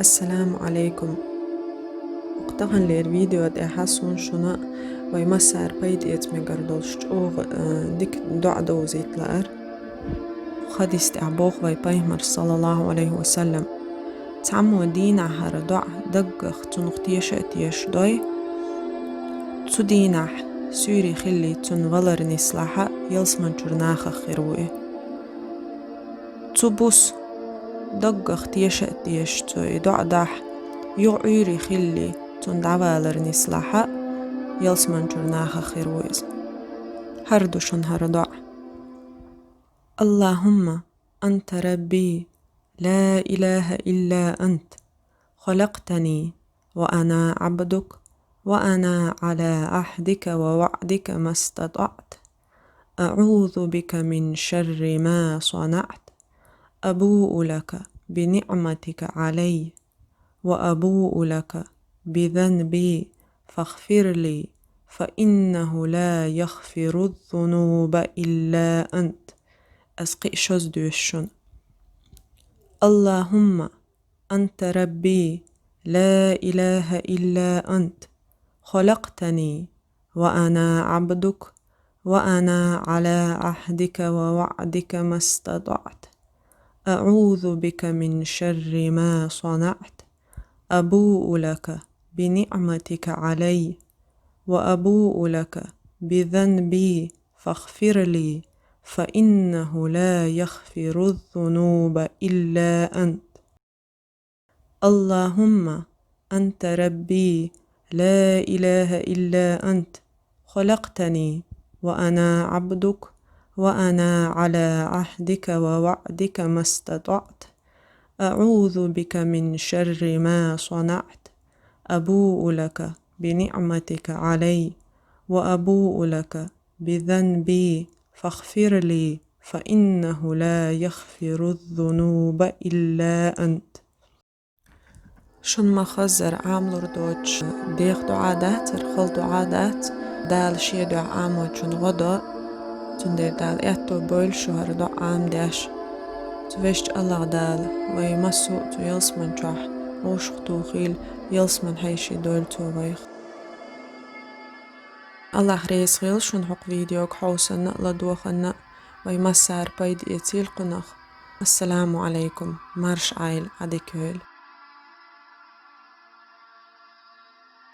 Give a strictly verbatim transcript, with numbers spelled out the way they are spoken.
Ассаламу Ӏалайкум. Укх таханлера видео тӀехьа суна шуна вай массара пайда эца мегар долуш чӀогӀа, э, дика доӀа довзийта лаара. Хадис тӀехь боху вай Пайхамар, саллаллаху Ӏалайхи ва саллам: «Цхьаммо дийнахь хӀара доӀа даггах цунах теша а тешаш дой, цу дийнахь суьйре хилли цунна валар нислахь а, ялсманчуьра нахах хир ву и. Цу буса даггах теша а тешаш цо и доӀа дахь, юха Ӏуьйре хилли цунна дӀавалар нислахь а, ялсманчуьра нахах хир ву иза». ХӀара ду шуна хӀара доӀа: اللهم أنت ربي لا إله إلا أنت، خلقتني وأنا عبدك، وأنا على عهدك ووعدك ما استطعت، أعوذ بك من شر ما صنعت، أبوء لك بنعمتك علي، وأبوء لك بذنبي، فاغفر لي، فإنه لا يغفر الذنوب إلا أنت. Ас кхин а шозза доьшу шуна. اللهم أنت ربي لا إله إلا أنت، خلقتني وأنا عبدك، وأنا على عهدك ووعدك ما استطعت، أعوذ بك من شر ما صنعت، أبوء لك بنعمتك علي، وأبوء لك بذنبي، فاغفر لي، فإنه لا يغفر الذنوب إلا أنت. اللهم أنت ربي لا إله إلا أنت، خلقتني وأنا عبدك، وأنا على عهدك ووعدك ما استطعت، أعوذ بك من شر ما صنعت، أبوء لك بنعمتك علي، وأبوء لك بذنبي، فاغفر لي، فإنه لا يغفر الذنوب إلا أنت. Шуна ма-хаззара Ӏамалур доцуш деха доӀа дац, хала доӀа дац, Дала Шен дуьхьа Ӏамочунна гӀо до, цундела Дала аьтто бойла шу хӀара доӀа Ӏамадеш. Цу везачу АллахӀ Дала вай массо а цу ялсманчохь вовшах тухийла, ялсман хьеший дойла Цо вайх. АллахӀ реза хуьлда шуна хӀокху видеога хьовсанна а, ладогӀанна а, вай массара пайда эцийла кхунах. Ассаламу Ӏалайкум, марша Ӏойла, Ӏадика йойла.